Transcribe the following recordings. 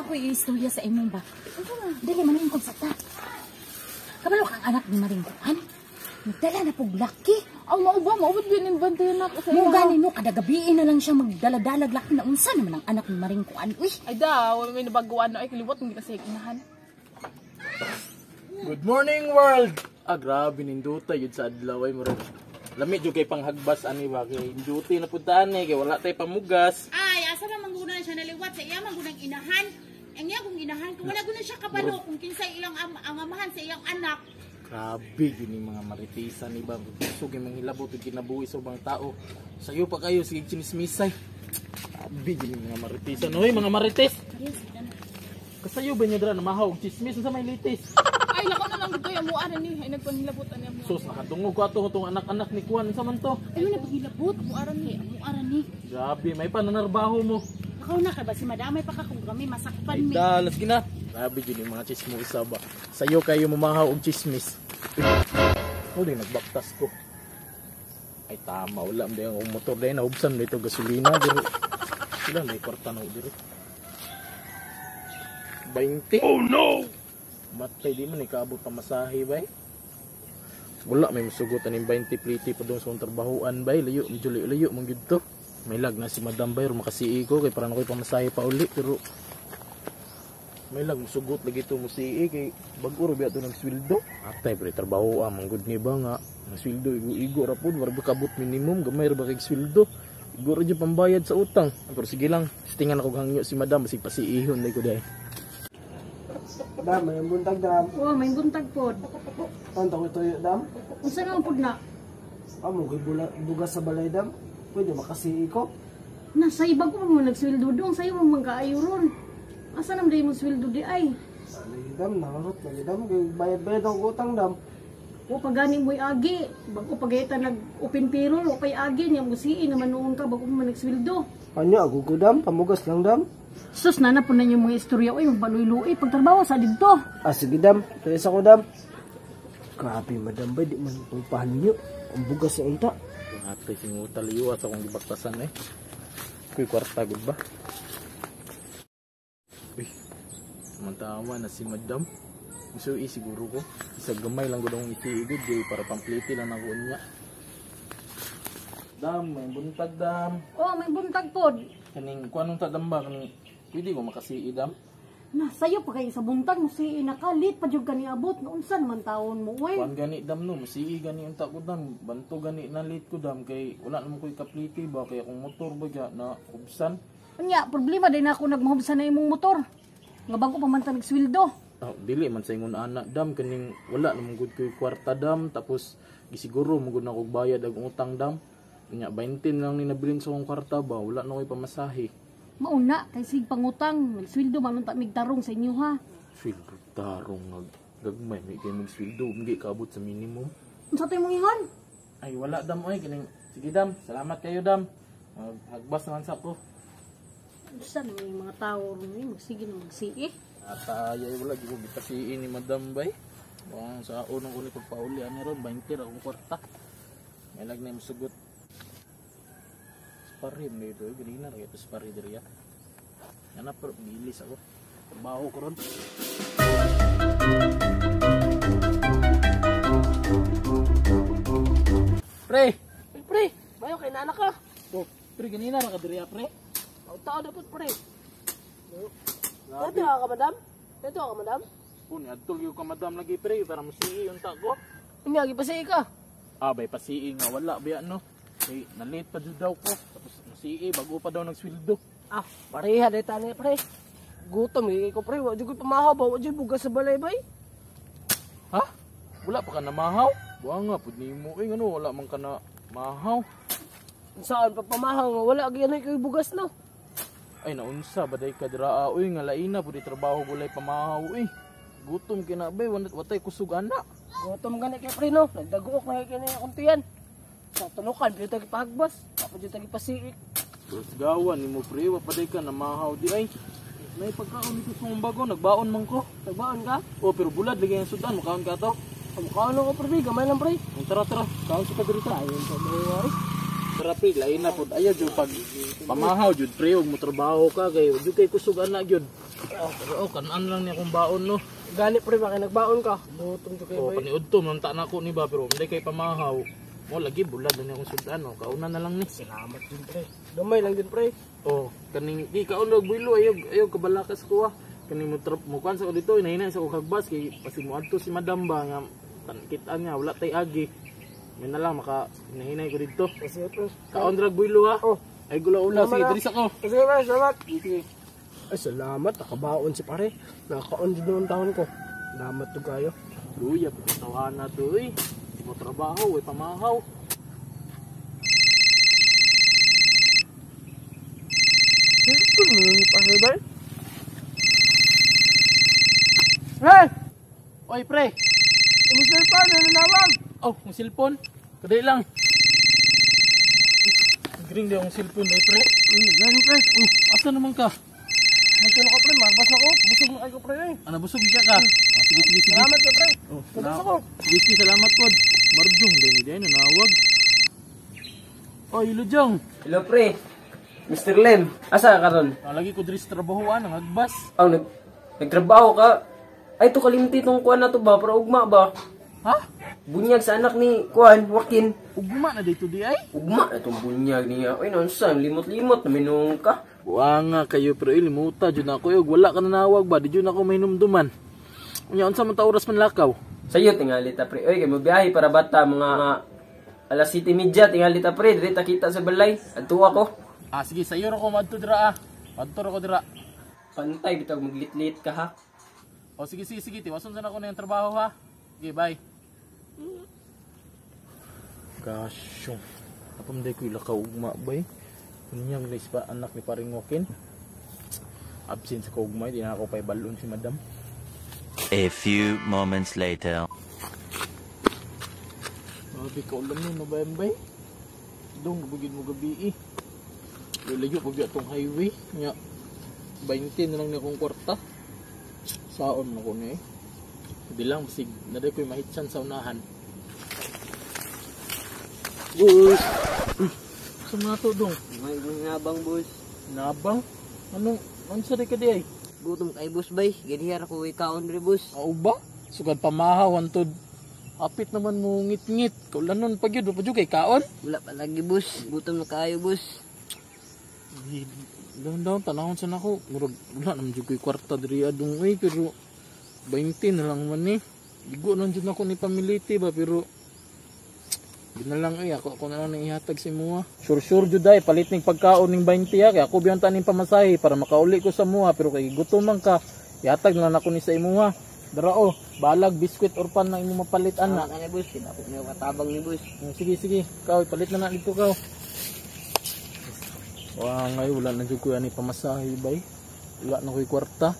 Na ako'y istorya sa imong ba. Dili man yung konsata. Kabalo kang anak ni Maring Kuan. Nagdala na pog laki. Aw, mao ba? Maubod din yung bantayan ako sa Mo iya. gani no, kada gabi na lang siya magdala-dalag laki na unsa naman ang anak ni Maring Kuan. Uy, Ay da, wala may nabaguan no. Ay, kaliwat, hindi kasi inahan. Good morning, world! Ah, grabe nindutay yun sa adlaw ay murag. Lami jud kay panghagbas ani ba kay duty na puntaan eh kay wala tay pamugas. Ay, asa na mangguna siya naliwat sa iya manggunang inahan. Ang iya kung inahan, kung wala guna siya kabalo kung kinsa iyang ang amahan sa iyang anak. Grabe yun yung mga maritisan ni ba. Gusto kay manghilabot ug kinabuhi sa ubang tao. Sayo pa kayo sige chinismisay. Grabe yun yung mga maritisan. Hoy mga marites. Kasayo ba niyo dira na mahaw og chismis unsa may litis? Ay, lako na lang dito yung muan ni. Ay, nagpanghilabot ani mo. Sus, nakadungog ko ato tong anak-anak ni Kuan unsa man to? Ayun na paghilabot, amuaran ni, amuaran ni. Grabe, may pananarbaho mo. Nakaw na ka ba si madamay pa ka kung kami masakpan Ay, mi. dalas gina. Grabe yun yung mga chismosa ba. Sa'yo kayo mamahaw og chismis. Uy, nagbaktas ko. Ay tama, wala man ang motor dahil nahubsan na ito gasolina. Diri. Sila na kwarta na diri. 20. Oh no! Matay di man ikaabot pa masahe bay. Wala may musugot aning 20 pliti pa doon sa akong trabahoan bay. Layo, medyo layo-layo man gyud to. May lag na si Madam bay makasii ko kay para na ko'y pamasahe pa uli pero may lag musugot lagi to musii kay bag-o ra biya to nagsweldo. Atay pre trabaho ah manggod ni ba nga ang sweldo igo-igo ra pud wala ba kabot minimum gamay ra ba kay sweldo. Igo ra jud pambayad sa utang. Pero sige lang, tingan ako hangyo si Madam basig pasiihon day ko day. Dam, may buntag, dam. Oh, may buntag pod. Tanto ko tuyo, dam. Unsa naman pod na? Amo kay bugas sa balay, dam. Pwede makasii ko. Nasa iba ko mo nagsweldo dong, sayo mo man kaayo ron. Asa naman day mo sweldo di ay? Lagi, dam, nangarot lagi, dam. Kay bayad-bayad ang utang, dam. O pagani mo'y agi, bago pagayta nag open payroll, o pay agi niya musii naman noon ka bago mo man nagsweldo. Kanya, ako ko, dam. Pamugas lang, dam. Sus na po na yung mga istorya oy, magbaluy-luy pagtrabaho sa didto. Ah, sige, dam. Teresa ko, dam. Grabe, madam ba? Di man itong pahanyo. Ang bugas sa unta. Atay singuta liwa sa akong gibaktasan eh. Kuy kwarta gud ba? Uy. Tawa na si Madam. Musui siguro ko. Isa gamay lang gud akong isiigod gay para pampliti lang ako niya. Dam, may buntag dam. Oh, may buntag pod. Kaning kuan unta dam ba kaning pwede ko makasii dam. Na sayo pa kay sa buntag musii na ka, late pa jud ka niabot, unsa naman taon mo oy. Kuan gani dam no, musii gani unta ko dam. Banto gani na late ko dam kay wala naman ko'y kapliti ba kay akong motor ba ga na hubsan. Unya, problema din ako nagmahubsan na imong motor. Nga bago pa man ta nagsweldo. Oh, dili man sa ingon ana dam kaning wala naman gud ko'y kwarta dam tapos gisiguro mo gud na kog bayad ang utang dam. Nya 20 lang ni nabilin sa akong kwarta ba, wala na ko'y pamasahe. Mauna kay sig pangutang, nagsweldo man unta mig tarong sa inyo ha. Sweldo tarong nga gagmay may kay magsweldo hindi kaabot sa minimum. Unsa tay mong ingon? Ay wala dam oy kaning sige dam, salamat kayo dam. Hagbas naman sa ko. Unsa naman yung mga tao ron eh, magsige na magsii. Ata ay wala gyud ko gipasiin ni Madam bay. Wang sa unang uli pagpauli ani ron 20 ra akong kwarta. May lag na yung sugot. Spari mo dito, ganina ra ito spari diri ya. Yana pero bilis ako. Trabaho ko ron. Pre, Ay, pre, bayo kay nana ka. oh, pre ganina ra ka diri ya, pre. Ang tao dapat, pre. Dito ka, madam? Dito ka, madam? Oh, ni adtol gyud ka madam lagi pre para musii unta ko. Unya, gipasii ka. Ah, bay pasii nga wala ba no. Kay na-late pa jud daw ko. Tapos musii bago pa daw nagsweldo. Ah, pareha dahil tani, pre. Gutom, eh, ko, pre. Wa jud ko'y pamahaw ba? Wa jud bugas sa balay, bay. Ha? Wala pa ka namahaw? Buha nga pud nimo eh ngano wala man ka na mahaw. Saan pa pamahaw nga wala gyud ko'y bugas no. Ay naunsa baday ka dira oy nga laina pud trabaho gulay pamahaw eh. Gutom kina bay watay kusog ana. Gutom gani kay pre no. Nagdaguok na kay kini akong tiyan. Sa tunukan pud tagi pahagbas, pa jud tagi pasiik. Terus gawa nimo pre wa paday ka namahaw di ay. May pagkaon nito sa mong bago nagbaon man ko. Nagbaon ka? Oh pero bulad lagi ang sudan makaon ka to. Kamukaon ako pre, gamay lang pre. Ang tara tara, kaon sa ka diri ta. Ayun pa may wari. Tara pre, lain na pod. Ayaw jud pag pamahaw jud pre og mo trabaho ka kay jud kay kusog ana jud. Oh, kanan lang niya akong baon no. Gani pre, bakit nagbaon ka? Gutom jud kayo Oh, bay. paniudto man ta nako ni ba pero hindi kay pamahaw. Mo lagi bulad na niya akong sudan no. Kauna na lang ni. Salamat din pre. Gamay lang din pre. Oh, kaning di kaon og builo ayaw ayaw kabalakas ko ah. Kaning mo trap mo kuan sa ko dito hinahina sa ko kagbas kay pasig mo adto si madam ba nga kita niya wala tay agi. May na lang maka hinahinay ko dito. Kasi pre. Kaon drag builo ha. Oh. Ay gula ula Salamat, sige ah. diri sa ko. Sige pre, salamat. Sige. Ay, salamat. Nakabaon si pare. Nakaon din naman taon ko. Salamat to kayo. Luya pagkatawahan na to eh. Di mo trabaho, way pamahaw. Ano pare bay? Pre! Oy pre. Umusil pa, nananawag! Oh, ang cellphone. Kadali lang. Green di ang cellphone ay pre. Gani pre. Oh, asa naman ka? Magtulo ka pre, magbas na ko. Busog na kayo ko pre eh. Ana busog siya ka. Ah, sige sige sige. Salamat ka pre. Oh, Magbas salamat. ako. Sige sige, salamat pod. Marjong din ni Dino nawag. Oy, Lujong. Hello pre. Mr. Lem, asa ka karon? Ah, lagi ko diri sa trabahoan ang agbas. Aw nagtrabaho ka. Ay to kalimti tong kuan na to ba pero ugma ba? Ha? Bunyag sa anak ni kuan, Joaquin. Ugma na dito di ay. Ugma na tong bunyag niya. Oy naunsa, limot-limot na minung ka. Buanga kayo pero ilimuta jud na ako og wala ka nanawag ba di jud ako mahinumduman. Unya unsa man ta oras man lakaw? Sayo tingali ta pre. Oy kay mobiyahe para bata mga alas 7:30 tingali ta pre, diri ta kita sa balay. Adto ako. Ah sige, sayo ra ko madto dira ah. Madto ra ko dira. Pantay bitaw maglit-lit ka ha. O sige sige sige, tiwason sa na ako na yung trabaho ha. Sige, bye. Kasyong. Apam day ko ila ka ugma bay. Unyang guys pa anak ni paring Joaquin. Absent sa kaugma, di na ako pa balon si madam. A few moments later. Grabe ka ulam nun, nabayan bay. Dong, gabugin mo gabi eh. Layo pag atong highway. Nya, 20 na lang niya akong kwarta. Saon na ko na eh. Hindi lang, basig, naday ko'y mahitsan sa unahan. Bus! Uy, sa mga to dong? May nabang boss. Nabang? Anong, anong sa ka di ay? Gutom kay boss bay. Ganihar ako ikaon ri boss. Ao ba? Sugad pamahaw, antod. Apit naman mo ngit-ngit. Kaulanon pag yun, pa kay kaon. Wala pa lagi boss. Gutom na kaayo boss. Doon daw, tanahon sa nako. Murag, wala naman dyan ko'y kwarta diri adong eh, pero 20 na lang man eh. Igo lang dyan ako ni pamiliti ba, pero yun na lang eh, ako na lang nang ihatag si Mua. Sure sure jud ay, palit ning pagkaon ning 20 ha, kaya ako biyang taning pamasahe para makauli ko sa Mua, pero kay gutom man ka, ihatag na lang ako ni sa imuha. Dara oh, balag, biskwit or pan na imo mapalit ana. Ana ka na boss. Dapit na katabang ni boss. Sige sige, kaw palit na na dito kaw. Wah, ngayon wala na jud ko ani pamasahe bay. Wala na ko'y kwarta.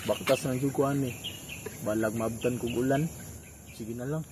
Baktas na jud ko ani. Balag maabtan kog ulan. Sige na lang.